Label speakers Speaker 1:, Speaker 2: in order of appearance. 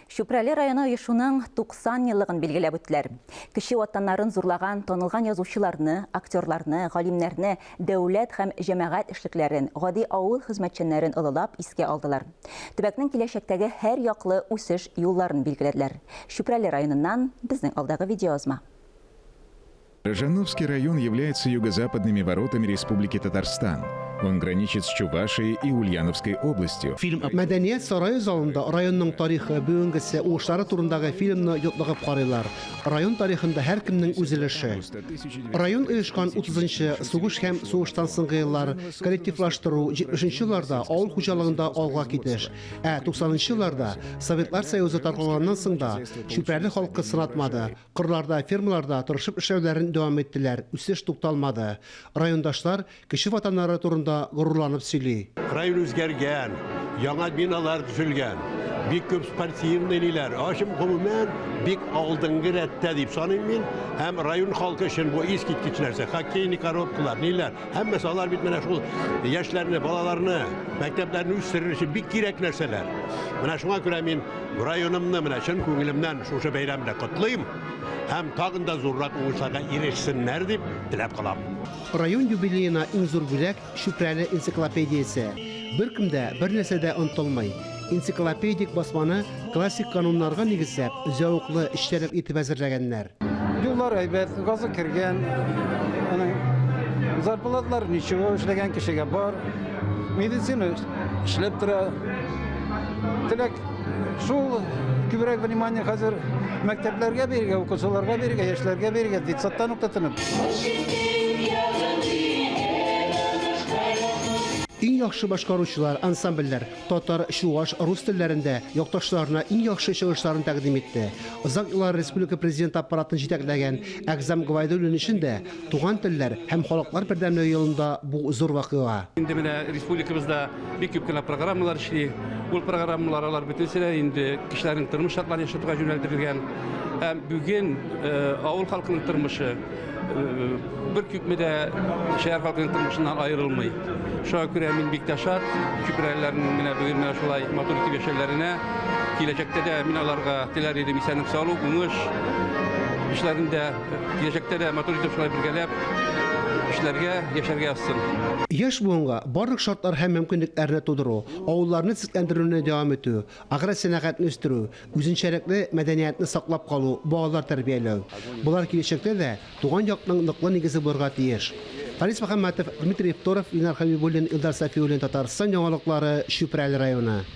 Speaker 1: Чүпрәле районы оешуның 90 еллыгын билгеләп үттеләр. Кече ватаннарын зурлаган танылган язучыларны, актерларны, галимнәрне, дәүләт һәм җәмәгать эшлекләрен, гади авыл хезмәтчәннәрен олылап искә алдылар. Төбәкнең киләчәктәге һәрьяклы үсеш юлларын билгеләделәр. Чүпрәле районыннан безнең алдагы видеоязма.
Speaker 2: Рожановский район является юго-западными воротами Республики Татарстан. Он граничит с Чувашией и Ульяновской областью.
Speaker 3: Фильм Мәдәният сарае залында районның тарихы, бүгенгесе, уңышлары турындагы фильмны йотлыгып карыйлар. Район тарихында һәркемнең үз өлеше. Район оешкан 30 нчы, сугыш һәм сугыштан соңгы еллар, коллективлаштыру, 70 нче елларда авыл хуҗалыгында алга китеш, ә 90 нчы елларда Советлар Союзы таркалганнан соң да Чүпрәле халкы сынатмады, Кырларда, фермаларда тырышып эшләүләрен дәвам иттеләр, үсеш тукталмады. Райондашлар кече ватаннары турында горурланып сөйли.
Speaker 4: Район үзгәргән, яңа биналар төзелгән, бик күп спортивный ниләр, в общем, гомумән, бик алдынгы рәттә дип саныйм мин. Һәм район халкы өчен бу искиткеч нәрсә. Хоккейный коробкалар, ниләр, һәммәсе алар бит менә шул яшьләрне, балаларны, мәктәпләрне үстерер өчен бик кирәк нәрсәләр. Менә шуңа күрә мин Районымны менә чын күңелемнән шушы бәйрәм белән котлыйм һәм тагын да зуррак уңышларга ирешсеннәр дип теләп калам.
Speaker 3: Район юбилеена иң зур бүләк, Чүпрәле энциклопедиясе. Беркем дә, бернәрсә дә онытылмый. Энциклопедик басманы классик кануннарга нигезләп, зәвыклы, эчтәлек итеп әзерләгәннәр.
Speaker 5: Юллар әйбәт, газы кергән, аның зарплаталар ничего, эшләгән кешегә бар. Медицина эшләп тора. Теләк шул күбрәк внимание хәзер мәктәпләргә бирергә, укучыларга бирергә, яшьләргә бирергә, детсадтан ук тотынып.
Speaker 3: Иң яхшы башкаручылар, ансамбльләр татар, чуаш, рус телләрендә якташларына иң яхшы чыгышларын тәкъдим итте. Озак еллар республика Президенты аппаратын җитәкләгән Әгъзам Гобәйдуллин өчен дә Туган телләр һәм халыклар бердәмлеге елында бу зур вакыйга.
Speaker 6: Инде менә республикабызда бик күп кенә программалар эшли. Ул программалар алар бөтенесе дә инде кешеләрнең тормыш шартларын яхшыртуга юнәлдерелгән. Һәм бүген авыл халкының тормышы бер күпме дә шәһәр халкының тормышыннан аерылмый. Шуңа күрә мин бик тә шат, чүпрәлеләрнең менә бүген менә шулай матур итеп яшәүләренә. Киләчәктә дә мин аларга теләр идем исәнлек саулык, уңыш, эшләрендә Киләчәктә дә матур итеп шулай бергәләп эшләргә, яшәргә язсын.
Speaker 3: Яшь буынга барлык шартлар һәм мөмкинлекләрне тудыру, авылларны төзекләндерүне дәвам итү, агросәнәгатьне үстерү, үзенчәлекле мәдәниятне саклап калу, балалар тәрбияләү, болар киләчәктә дә туган якның ныклы нигезе булырга тиеш. Фарис Мөхәммәтов, Дмитрий Евторов, Ленар Хәбибуллин, Илдар Сафиуллин, Татарстан яңалыклары, Чүпрәле районы.